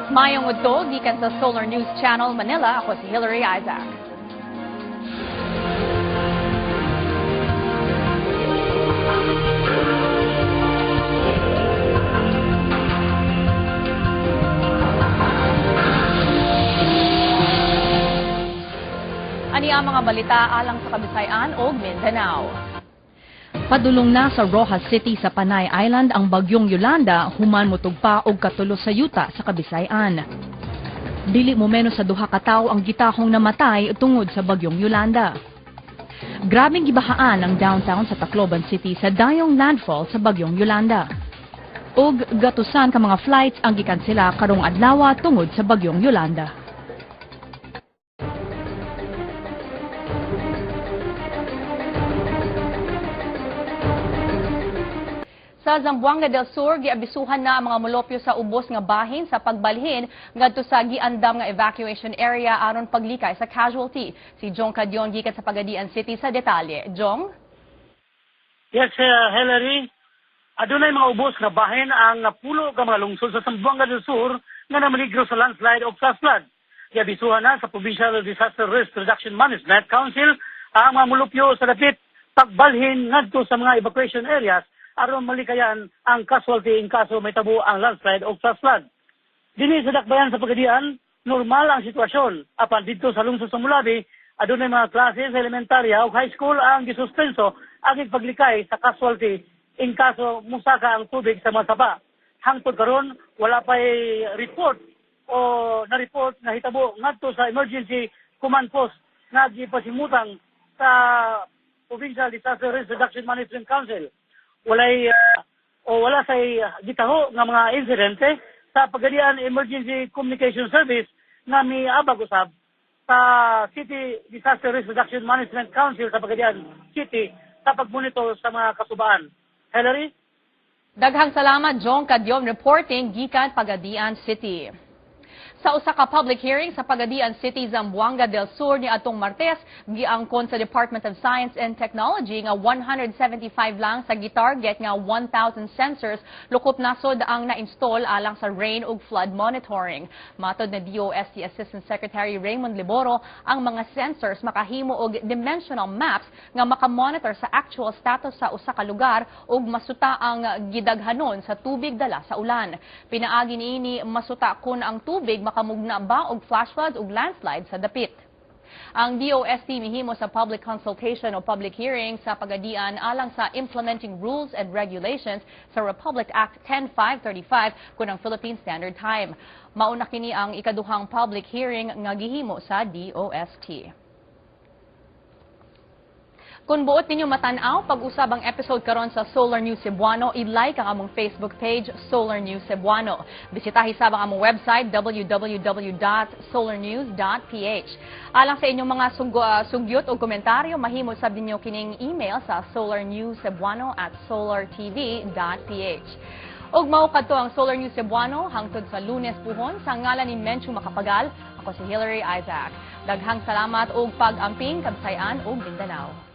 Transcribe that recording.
Maayong udto, gikan sa Solar News Channel Manila, ako si Hillary Isaac. Ani ang mga balita alang sa Kabisayan ug Mindanao. Padulong na sa Roxas City sa Panay Island ang bagyong Yolanda human motugpa og katulo sa yuta sa Kabisayan. Dili mo menos sa 2 ka tawo ang gitahong namatay tungod sa bagyong Yolanda. Grabeng gibahaan ang downtown sa Tacloban City sa dayong landfall sa bagyong Yolanda. Ug gatusan ka mga flights ang gikansela karong adlaw tungod sa bagyong Yolanda. Sa Zamboanga del Sur, giabisuhan na ang mga mulupyo sa ubos nga bahin sa pagbalhin ngadto sa giandam nga evacuation area aron paglikay sa casualty. Si Jong Cadion gikan sa Pagadian City sa detalye. Jong? Yes, Hillary. Adunay mga ubos nga bahin ang napulo ka mga lungsod sa Zamboanga del Sur nga namaligro sa landslide o flash flood. Giabisuhan na sa Provincial Disaster Risk Reduction Management Council ang mga mulupyo sa dapit pagbalhin ngadto sa mga evacuation areas aron malikayan ang casualty in kaso may tabo ang landslide o flash flood. Dinhi sa dakbayan sa Pagadian, normal ang sitwasyon. Apan didto sa lungsod sa Mulabi, adunay mga klase sa elementarya o high school ang gisuspenso agig paglikay sa casualty in kaso musaka ang tubig sa mga sapa. Hangtod karon wala pay report o na-report na hitabo ngadto sa emergency command post nga gipasimutang sa Provincial Disaster Risk Reduction Management Council. Walay o wala say gitaho nga mga insidente sa Pagadian Emergency Communication Service nga miabag usab sa City Disaster Risk Reduction Management Council sa Pagadian City sa pagmonitor sa mga kasubaan. Hillary? Daghang salamat, Jong Cadion, reporting gikan Pagadian City. Sa usa ka public hearing sa Pagadian City, Zamboanga del Sur ni atong Martes, giangkon sa Department of Science and Technology nga 175 lang sa gitarget nga 1,000 sensors lukop nasod ang na-install alang sa rain ug flood monitoring. Matod na DOST Assistant Secretary Raymond Liboro, ang mga sensors makahimo og dimensional maps nga makamonitor sa actual status sa usa ka lugar ug masuta ang gidaghanon sa tubig dala sa ulan. Pinaagi niini masuta kun ang tubig makamugna ba og flash floods ug landslide sa dapit. Ang DOST mihimo sa public consultation o public hearing sa Pagadian alang sa implementing rules and regulations sa Republic Act 10535 kun ang Philippine Standard Time. Mauna kini ang ikaduhang public hearing nga gihimo sa DOST. Kung buot ninyo matan-aw pag-usab ang episode karon sa Solar News Cebuano, i-like ang among Facebook page Solar News Cebuano. Bisitahi sab ang among website www.solarnews.ph. Alang sa inyong mga sugyot o komentaryo, mahimo sab ninyo kining email sa solarnewscebuano@solartv.ph. Ug mao kadto ang Solar News Cebuano hangtod sa Lunes puhon sa ngalan ni Menchu Macapagal. Ako si Hillary Isaac. Daghang salamat og pag-amping Kabsayan ug Mindanao.